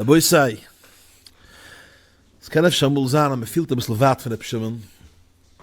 רבותי, עס קען אפשר אמאל זיין אז מען פילט אביסל ווייט פון רבי שמעון,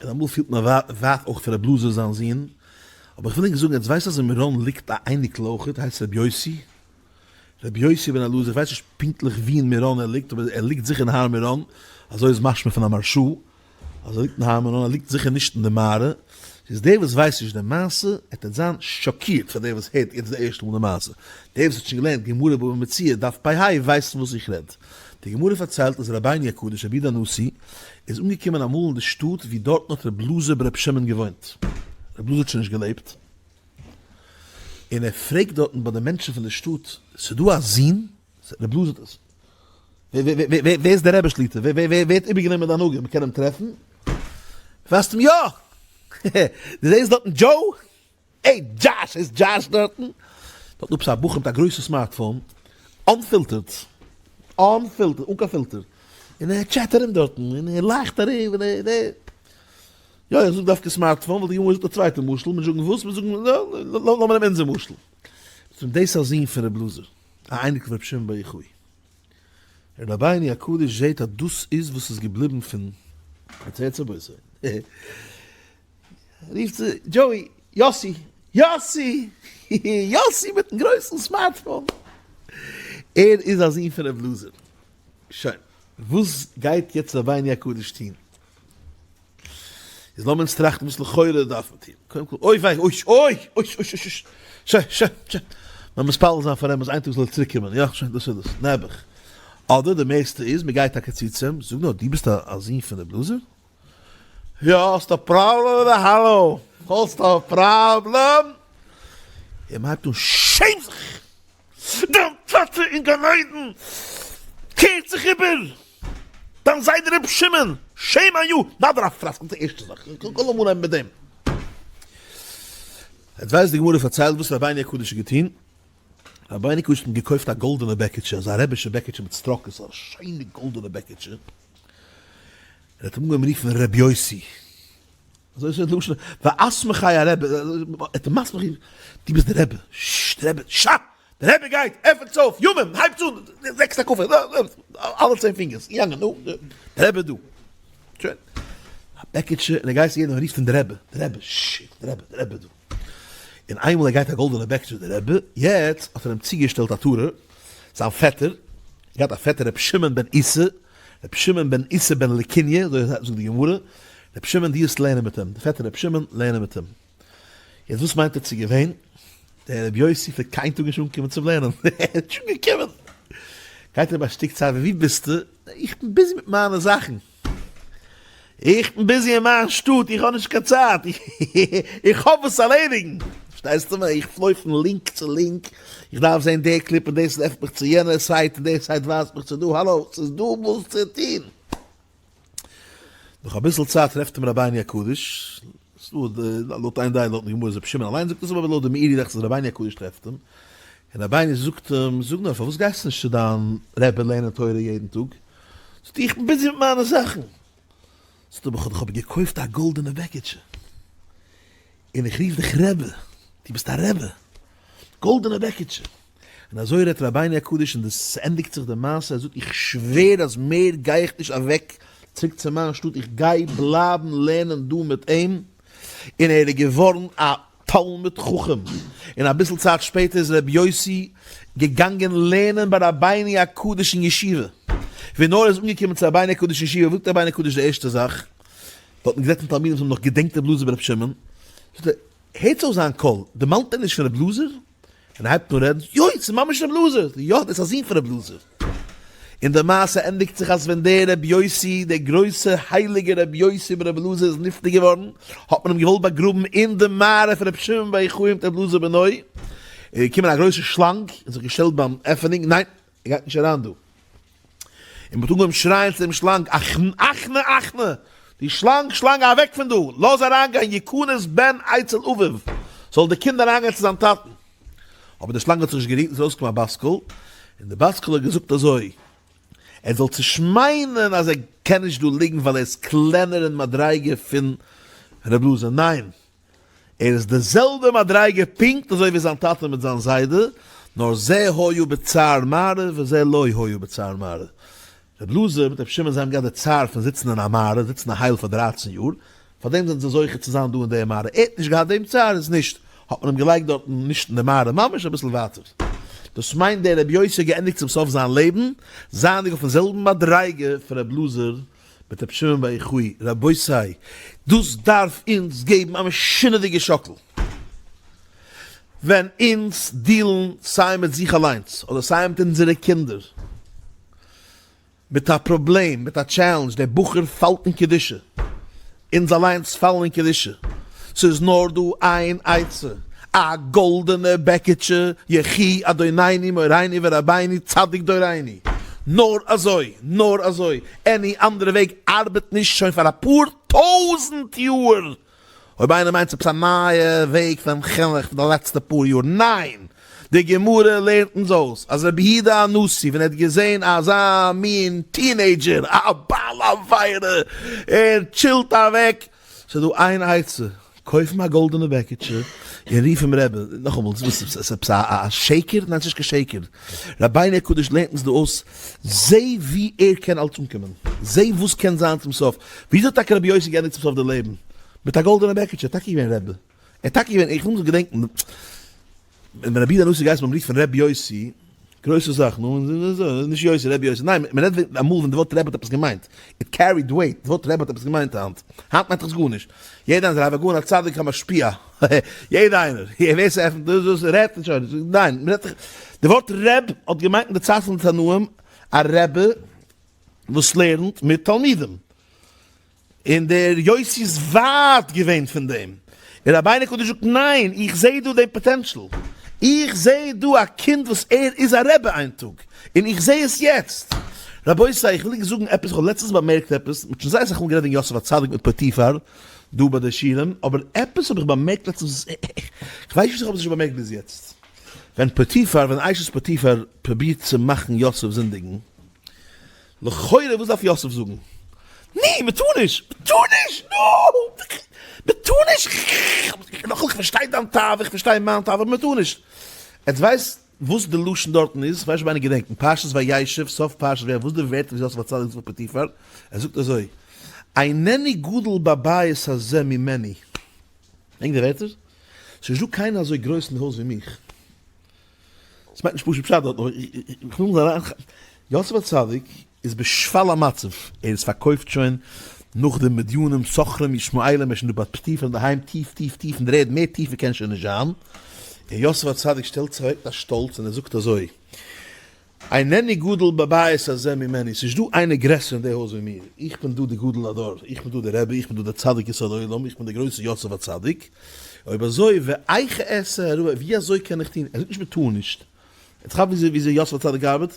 און אמאל פילט מען ווייט אויך פון רבי אלעזר זיין זון, אבער איך וויל ענק זאגן, עטס ווייסט אז אין מירון ליגט א אייניקל אויכעט, הייסט רבי יוסי, רבי יוסי בן אלעזר, איך ווייס נישט פונקטליך ווי אין מירון ער ליגט, אבער ער ליגט זיכער אין הר מירון, אזוי איז משמע פון א מהרש"א. אז ער ליגט אין הר מירון, ער ליגט זיכער נישט אין די מערה, איז דער וואס ווייסט נישט די מעשה, ער וועט זיין שאקירט פאר דער וואס הערט יעצט די ערשטע מאל די מעשה, דער וואס האט שוין געלערנט גמרא בבא מציעא דף פ ה ווייסט פון וואס איך רעד. די גמרא פארציילט אז רבינו הקדוש רבי יהודה הנשיא איז אנגעקומען אמאל אין די שטאט ווי דארטן האט רבי אלעזר ברבי שמעון געוואוינט, רבי אלעזר האט שוין נישט געלעבט, און ער פרעגט דארטן ביי די מענטשן פון די שטאט, ס'דא א זון? רבי אלעזר האט עס. ווער איז דער רבי שליטא? ווער האט איבערגענומען די הנהגה? מ'קען אים טרעפן? ווייסט אים יא! דו זעסט דארטן דזשאו? עי דזשאש! איז דזשאש דארטן? דארטן עפעס א בחור מיט א גרויסע smartphone, unfiltered, unfiltered, אן קיין פילטער, און ער chat ארום דארטן, און ער לאכט ארום, און ער. יא, איך זאג דווקא smartphone, ווייל די גמרא זאגט א צווייטע משל, מיר זאגן וואס? מיר זאגן, לאמיר נעמען אונזער משל. דאס איז א זון פון רבי אלעזר. א אייניקל פון רבי שמעון בר יוחאי. רבינו הקדוש זעהט אז דאס איז וואס איז געבליבן פון עצרת רבותי. רופט צו דזשאוי, יאסי! יאסי! יאסי מיטן גרויסן smartphone! ער איז א זון פון רבי אלעזר. שוין, וואס גייט יעצט רבינו הקדוש טון? איז לאמיר אונז טראכטן וואס לכאורה דארף מען טון. קודם כל, אוי וויי, אוי, אוי, אוי, אוי, אוי, שוין, שוין, שוין. מען מתפלל זיין פאר אים אז איין טאג זאל ער צוריק קומען, יא, שוין, דאס איז דאס, נעבעך. אדער די מערסטע איז, מען גייט טאקע צו צו אים, זאג נאר, דו ביסט א זון פון ר' אלעזר? יא, האסט א פראבלעם אדער האלא? האסט א פראבלעם? און מען הייבט אן, שעם זיך! דיין טאטע אין גן עדן קערט זיך איבער, דיין זיידע ר' שמעון, shame on you, נאדיר א פראסק, דאס איז די ערשטע זאך, קודם כל לאמיר אנהייבן מיט דעם. עטס ווייסט די גמרא פארציילט וואס רבינו הקדוש האט געטון? רבינו הקדוש האט אים געקויפט א גאלדענע בעקיטשע, אזא רבישע בעקיטשע מיט סטראקעס, א שיינע גאלדענע בעקיטשע, ער האט אים אנגעהויבן רופן ר' יוסי, אזוי איז לשון ואסמכיה הרבי, ער האט אים מסמיך געווען, דו ביסט דער רבי, ששש, דער רבי, שא! דער רבי גייט, עפענטס אויף, ימים, הייבטס אן, זעקס הקפות, אלע צען פינגערס, געגאנגען, נו, דער רבי איז דא. שוין. א בעקיטשע, און ער גייט צו יעדעם און רופט אים דער רבי, דער רבי, ששש, דער רבי, דער רבי איז דא. און איינמאל ער גייט א גאלדענע בעקיטשע דער רבי, יעצט האט ער אים צוגעשטעלט א טארע, זיין פעטער, ער געהאט א פעטער רבי שמעון בן איסא, רבי שמעון בן איסא בן לקוניא, אזוי זאגט די גמרא, רבי שמעון דו וועסט לערנען מיט אים, די פעטער רבי שמעון לערנען מיט אים. יעצט וואס מיינט ער צו געווען? דער רבי יוסי פלעגט קיין טאג נישט אנקומען צום לערנען, ער איז נישט אנגעקומען. גייט ער ביי א שטיק צייט, ווי ביסטו? איך בין busy מיט מיינע זאכן. איך בין busy אין מיין שטאט, איך האב נישט קיין צייט, איך האב וואס ערלעדיגן. פארשטייסטו מיר? איך פלוי פון link צו link, איך דארף זען די קליפ און דאס עפנט מיך צו יענע site און די site ווייזט מיך צו דא, האלא, ס'איז דא וואס צו טון. נאך אביסל צייט טרעפט אים רבינו הקדוש, לויט איין דעה לויטן גמרא איז רבי שמעון אליין זאגט עס אבער לויט די מאירי דאכט זיך רבינו הקדוש טרעפט אים, און רבינו זאגט אים, זאג נאר פארוואס גייסטו נישט צו דיין רבי לערנען תורה יעדן טאג? זאגט ער איך בין busy מיט מיינע זאכן. זאגט ער אבער איך האב געקויפט א גאלדענע בעקיטשע, און איך רוף דיך רבי, דו ביסט א רבי, גאלדענע בעקיטשע. און אזוי רעדט רבינו הקדוש און ס'ענדיגט זיך די מעשה, ער זאגט איך שווער אז מער גיי איך נישט אוועק צוריק צו מיין שטאט, איך גיי בלייבן לערנען דא מיט אים, און ער איז געווארן א תלמיד חכם, און אביסל צייט שפעטער איז רבי יוסי געגאנגען לערנען ביי רבינו הקדוש אין ישיבה, ווי נאר ער איז אנגעקומען צו רבינו הקדוש אין ישיבה, זאגט רבינו הקדוש די ערשטע זאך, דארטן געזעצן תלמידים וואס האבן נאך געדענקט רבי אלעזר ברבי שמעון, זאגט ער, הערטס אויס זיין קול, דערמאנט ער נישט פון רבי אלעזר? און ער הייבט אן רעדן, יוי, ס'איז ממש רבי אלעזר! יא, דאס איז א זון פון רבי אלעזר. און די מעשה ענדיגט זיך אז ווען דער רבי יוסי, דער גרויסער הייליגער רבי יוסי בן רבי אלעזר איז נפטר געווארן, האט מען אים געוואלט באגראבן אין די מערה פון רבי שמעון בר יוחאי מיט רבי אלעזר בנו, איז געקומען א גרויסע שלאנג און זיך געשטעלט ביים עפענונג, ניין, ער גייט נישט אריין דא. און מ'האט אנגעהויבן שרייען צו דעם שלאנג, אכנע, אכנע, דו שלאנג, שלאנג, אוועק פון דא, לאז אריינגיין יכנס בן אצל אביו, זאל די קינד אריינגיין צו זיין טאטן. אבער די שלאנג האט זיך נישט גערירט און ס'איז ארויסגעקומען א בת קול, און די בת קול האט געזאגט אזוי, ער זאל נישט מיינען אז ער קען נישט דא ליגן ווייל ער איז קלענער אין מדריגה פון ר' אלעזר, ניין, ער איז די זעלבע מדריגה פונקט אזוי ווי זיין טאטע מיט זיין זיידע, נאר זה היה בצער מערה וזה לא היה בצער מערה. רבי אלעזר מיט רבי שמעון זיי האבן געהאט די צער פון זיצן אין א מערה, זיצן אין א הייל פאר דרייצן יאר, פארדעם זענען זיי זוכה צו זיין דא אין די מערה, ער האט נישט געהאט דעם צער איז נישט, האט מען אים געלייגט דארטן נישט אין די מערה ממש אביסל ווייטער. דאס מיינט דער רבי יוסי האט געענדיגט צום סוף זיין לעבן זייענדיג אויפן זעלבן מדריגה פון רבי אלעזר מיט רבי שמעון בר יוחאי, רבותי דאס דארף אונז געבן א משונה'דיגע שאקל ווען אונז deal ן סיי מיט זיך אליינס אדער סיי מיט אונזערע קינדער מיט א פראבלעם, מיט א challenge, דער בחור פאלט אין קדושה, אונז אליינס פאלן אין קדושה, ס'איז נאר דא איין עצה, א גאלדענע בעקיטשע, יחי אדונינו מורינו ורבינו צדיק דורינו, נאר אזוי, נאר אזוי, any אנדערע וועג ארבעט נישט שוין פאר אפאר טויזענט יאר! אויב איינער מיינט ס'עפעס א נייע וועג פון חינוך פון די לעצטע פאר יאר, ניין! די גמרא לערנט אונז אויס אז רבי יהודה הנשיא ווען ער האט געזען אזא מין teenager א בעל עבירה ער chill ט אוועק, ס'איז דא איין עצה, קויף אים א גאלדענע בעקיטשע און רוף אים רבי, נאכאמאל, ס'איז עפעס א שקר? ניין ס'נישט קיין שקר, רבינו הקדוש לערנט אונז דא אויס, זע ווי ער קען אלץ אנקומען, זע וואס קען זיין צום סוף, וויאזוי האט טאקע רבי יוסי געענדיגט צום סוף די לעבן? מיט א גאלדענע בעקיטשע, ער איז טאקע געווען רבי, ער איז טאקע געווען, איך וויל נישט געדענקן, ווען רבי יהודה הנשיא גייט ביים רוף פון ר' יוסי, גרויסע זאך, נו, נישט יוסי, ר' יוסי, ניין, מען רעדט אמאל ווען די ווארט רבי האט עפעס געמיינט, it carried weight, די ווארט רבי האט עפעס געמיינט היינט, היינט מיינט עס גארנישט, יעדער איינער איז רב הגאון הצדיק המשפיע, יעדער איינער, ווער ס'עפנט דאס דאס רעדט און שוין, ניין, מען רעדט דאך, די ווארט רב האט געמיינט אין די צייט פון די תנאים, א רבי וואס לערנט מיט תלמידים. און דער יוסי איז ווייט געווען פון דעם, און רבינו הקדוש זאגט ניין, איך זעה דא דעם potential, איך זעה דא א קינד וואס ער איז א רבי איין טאג, און איך זעה עס יעצט. רבותי, איך וויל ענק זאגן עפעס, איך האב לעצטנס באמערקט עפעס, מ'האט שוין זייער אסאך מאל גערעדט וועגן יוסף הצדיק מיט פוטיפר דא ביי די שיעורים, אבער עפעס האב איך באמערקט לעצטנס וואס איך ווייס נישט וואס איך האב עס נישט באמערקט ביז יעצט, ווען פוטיפר, ווען אשת פוטיפר פרובירט צו מאכן יוסף זינדיגן, לכאורה וואס דארף יוסף זאגן? ני, מען טאר נישט! מען טאר נישט! נו! מען טאר נישט! נאכאמאל איך פארשטיי דיין תאווה, איך פארשטיי מיין תאווה, אבער מען טאר נישט! עטס ווייסט וואס די לשון דארטן איז? כ'ווייס נישט אויב איינער געדענקט, אין פרשת וישב, סוף פרשת וישב, וואס די ווערטער וואס יוסף הצדיק זאגט פאר פוטיפר? ער זאגט אזוי, איננו גדול בבית הזה ממני. געדענקט די ווערטער? ס'נישט דא קיינער אזוי גרויס אין די הויז ווי מיך. עס מיינט נישט פשוט פשט דארט, נאר איך וויל אריין, יוסף הצדיק איז בשפל המצב, ער איז פארקויפט שוין נאך די מדינים, סוחרים, ישמעאלים, ער איז שוין דא ביי פוטיפר אינדערהיים, טיף טיף טיף אין דער ערד, מער טיפער קען שוין נישט זיין, און יוסף הצדיק שטעלט זיך אוועק מיט א שטאלץ און ער זאגט אזוי, איננו גדול בבית הזה ממני, ס'נישט דא איינער גרעסער אין די הויז ווי מיר, איך בין דא די גדול הדור, איך בין דא די רבי, איך בין דא די צדיק יסוד עולם, איך בין דער גרויסער יוסף הצדיק, אויב אזוי ואיך אעשה הרעה, ווי אזוי קען איך טון, ער זאגט נישט מען טאר נישט, יעצט כאפ וויאזוי וויאזוי יוסף הצדיק ארבעט,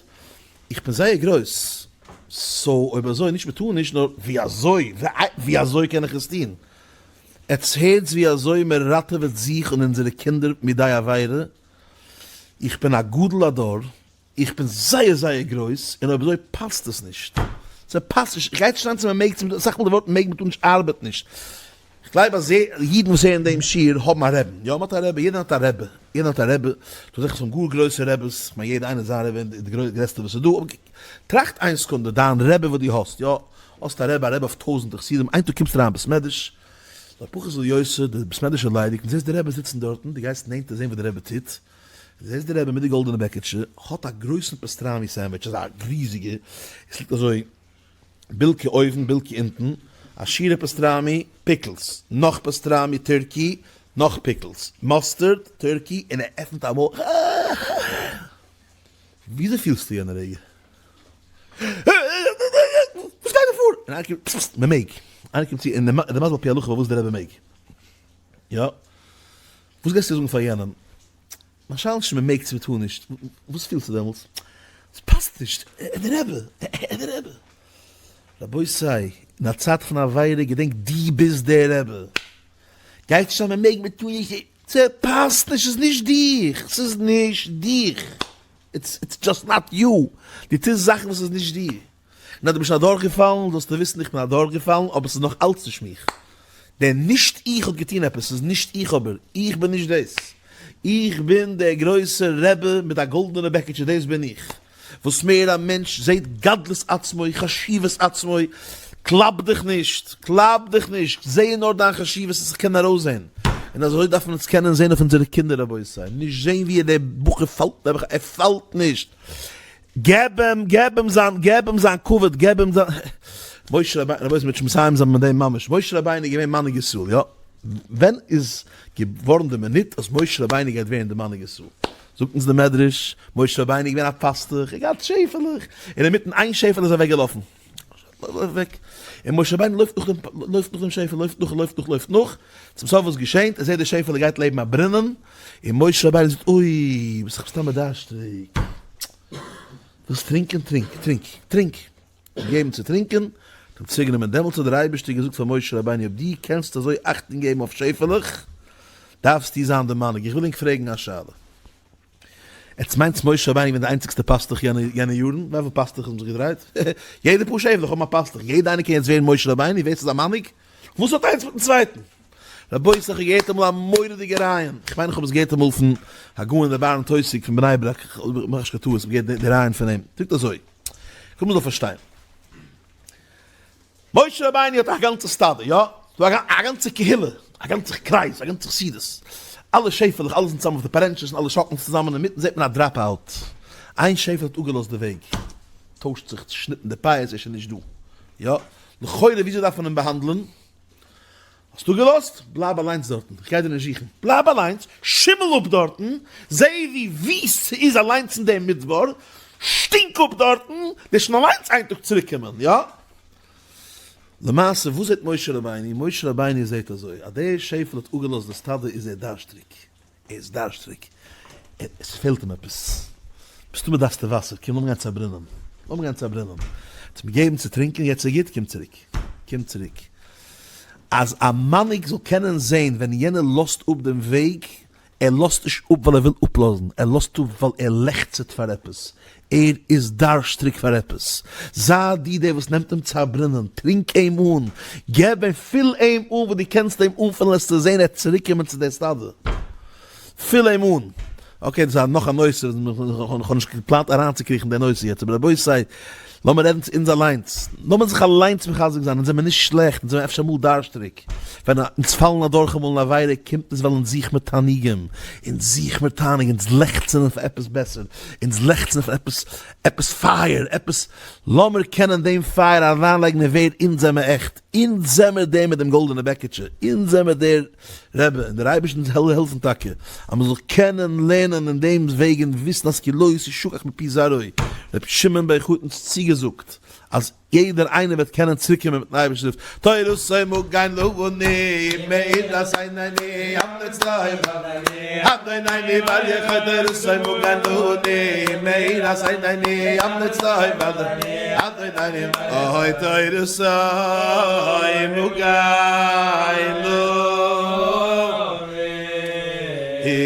איך בין זייער גרויס, so אויב אזוי נישט מען טאר נישט, נאר ווי אזוי, ווי אזוי קען איך עס טון, עטס הערטס ווי אזוי מען ראטעוועט זיך און אונזערע קינדער מידי עבירה, איך בין א גדול הדור, איך בין זייער זייער גרויס, און אויב אזוי פאסט עס נישט. ס'פאסט נישט, איך גיי נישט אריין צו מ'מעג צו מ'טאר, אסאך מאל די ווארט מעג מ'טאר נישט ארבעט נישט. איך גלייב אז אידן וואס הערן דעם שיעור האבן א רעבן, יא מ'האט א רבי, יעדער האט א רבי, יעדער האט א רבי, דא זיכער ס'האבן גאר גרויסע רעבעס, כ'מיין יעדער איינער זיין רבי איז די גרעסטע וואס איז דא, אבער טראכט איין סעקונדע, דיין רבי וואס דו האסט, יא, האסט א רבי, א רבי אויף טויזענטער חסידים, איין טאג קומסטו אריין בית מדרש, לא פחות ולא יותר, די בית מדרש איז ליידיג, און זעסט די רבי זיצן דארטן, דו גייסט נענטער זען וואס די רבי טוט, זעסט די רבי מיט די גאלדענע בעקיטשע, האט א גרויסן pastrami sandwich, אזא ריזיגע, עס ליגט אזוי בילקע אויבן בילקע אונטן, א שורה pastrami, pickles, נאך pastrami, turkey, נאך pickles, mustard, turkey, און ער עפנט א מויל, וויאזוי פילסטו יענע רגע? וואס גייט דא פאר? און איינער קומט, פסט פסט, מען מעג. איינער קומט צו און דער מסביר על פי הלכה פארוואס דער רבי מעג. יא. וואס גייסטו זאגן פאר יענעם? מיין שאלה איז נישט מען מעג צו מען טאר נישט. וואס פילסטו דעמאלטס? עס פאסט נישט. ער איז דער רבי. ער איז דער רבי. רבותי, אין א צייט פון עבירה געדענק דו ביסט דער רבי. גייט נישט אז מען מעג מען טאר נישט. ס'פאסט נישט, ס'איז נישט דיך. ס'איז נישט דיך. it's just not you, דו טוסט זאכן וואס איז נישט דיר, און אז דו ביסט שוין אדורכגעפאלן זאלסטו וויסן איך בין אדורכגעפאלן אבער ס'איז נאך אלץ נישט מיך, דער נישט איך האט געטון עפעס, ס'איז נישט איך אבער איך בין נישט דאס, איך בין דער גרויסער רבי מיט א גאלדענע בעקיטשע, דאס בין איך. וואס מער א מענטש זעט גדלות עצמו, חשיבות עצמו, קלאפ דיך נישט, קלאפ דיך נישט, זע נאר דיין חשיבות און זיך קענען ארויסזען. און אזוי דארף מען עס קענען זען אויף אונזערע קינדער רבותי, נישט זען ווי דער בחור פאלט נעבעך, ער פאלט נישט, געב אים, געב אים זיין, געב אים זיין כבוד, געב אים זיין, משה רבינו, רבותי מ'וועט שוין מסיים זיין מיט דעם ממש, משה רבינו איז געווען מנהיג ישראל, יא? ווען איז געווארן די מינוט אז משה רבינו גייט ווערן די מנהיג ישראל? זאגט אונז די מדרש, משה רבינו איז געווען א פאסטוך, ער האט געהאט שעפעלעך, און אינמיטן איין שעפעלע איז אוועק געלאפן, אוועק, און משה רבינו לויפט נאך דעם, לויפט נאך דעם שעפעלע, לויפט נאך, לויפט נאך, לויפט נאך, צום סוף וואס געשענט, ער זעט די שעפעלע גייט לעבן א ברונעם, און משה רבינו זאגט, אוי, ביסט דאך מסתמא דארשטיג, ווילסט טרינקען, טרינק, טרינק, טרינק. געגעבן צו טרינקען, האט אים צוגענומען, דעמאלטס האט דער אייבערשטער געזאגט פאר משה רבינו, אויב דו קענסט אזוי אכטונג געבן אויף שעפעלעך, דארפסטו זיין דער מנהיג, איך וויל ענק פרעגן א שאלה, עטס מיינטס משה רבינו געווען די איינציגסטע פאסטוך יענע יארן? וויפיל פאסטוכער האבן זיך געדרייט? יעדע פאר שעפעלעך האבן א פאסטוך, יעדע איינער קען יעצט ווערן משה רבינו, ווער ס'איז א מנהיג? וואס האט איינס מיטן צווייטן? רבותי איך האב געהערט אמאל א מורא'דיגע רעיון, איך מיין איך האב עס געהערט אמאל פון הגאון רבי אהרן טויסיג פון בני ברק, איך מאך נישט קיין טעות, איך האב געהערט די רעיון פון אים, זאגט אזוי, קודם מ'זאל פארשטיין, משה רבינו האט א גאנצע סטאדע, יא? ס'דא א גאנצע קהילה, א גאנצע קרייז, א גאנצע חסידות, אלע שעפעלעך, אלע זענען צוזאמען אויף די פארענטשעס און אלע שאקלן צוזאמען, אינמיטן זעט מען א drop out, איין שעפעלע האט אפגעלאזט די וועג, טוישט זיך, צושניטן די פאות, ער איז שוין נישט דא, יא? לכאורה וויאזוי דארף מען אים באהאנדלען? האסט אפגעלאזט? בלייב אליינס דארטן, איך גיי דיר נישט זוכן. בלייב אליינס, שימל אפ דארטן, זע ווי וויסט ס'איז אליינס אין דעם מדבר, שטינק אפ דארטן, וועסט שוין אליינס איין טאג צוריקקומען, יא? למעשה וואס זעט משה רבינו? משה רבינו זעט אזוי, אז דער שעפעלע האט אפגעלאזט די סטאדע איז ער דארשטריג, ער איז דארשטריג, עס פעלט אים עפעס, מסתמא דארפסטו וואסער, קום לאמיר גיין צו א ברונעם, לאמיר גיין צו א ברונעם, האט אים געגעבן צו טרינקען, יעצט איז גוט, קום צוריק, קום צוריק. אז א מנהיג זאל קענען זען ווען יענער לאזט אפ דעם וועג, ער לאזט נישט אפ ווייל ער וויל אפלאזן, ער לאזט אפ ווייל ער לעכצעט פאר עפעס, ער איז דארשטריג פאר עפעס. זיי דו דער וואס נעמט אים צו א ברונעם, טרינק אים אן, געב אים, פיל אים אן וואס דו קענסט אים אנפילן וועסטו זען ער וועט צוריקקומען צו דער סטאדע. פיל אים אן. okay, דאס איז נאך א נושא, איך האב נישט געפלאנט אריינצוקריכן די נושא יעצט, אבער רבותי, לאמיר רעדן צו אונז אליינס, לאמיר זיך אליינס מחזק זיין, אונז זעמיר נישט שלעכט, אונז זעמיר אפשר אמאל דארשטריג, ווען אונז פאלן אדורך אמאל אין עבירה, קומט עס ווייל אונז זוך מיר תענוגים, אונז זוך מיר תענוג, אונז לעכצן אויף עפעס בעסער, אונז לעכצן אויף עפעס, עפעס פייער, עפעס, לאמיר קענען דעם פייער אריינלייגן אין ווער אונז זעמיר עכט, אונז זעמיר דער מיט דעם גאלדענע בעקיטשע, אונז זעמיר דער רבי, און דער אייבערשטער זאל העלפן טאקע אז מען זאל קענען לערנען אין דעם וועג און וויסן אז כי לא תשכח מפי זרעו, רבי שמעון בר יוחאי האט אונז צוגעזאגט אז יעדער איינער וועט קענען צוריק קומען מיטן אייבערשטנ'ס הילף, תורתו מגן לנו מארת עינינו המליץ טוב אדונינו בל יחי תורתו מגן לנו מארת עינינו המליץ טוב אדונינו אוי תורתו מגן לנו מארת עינינו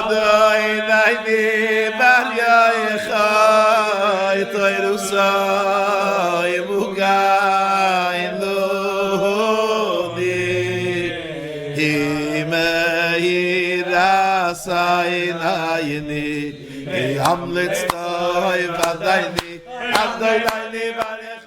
המליץ טוב אדונינו בל יחי תורתו מגן לנו מארת עינינו המליץ טוב אדונינו בל יחי.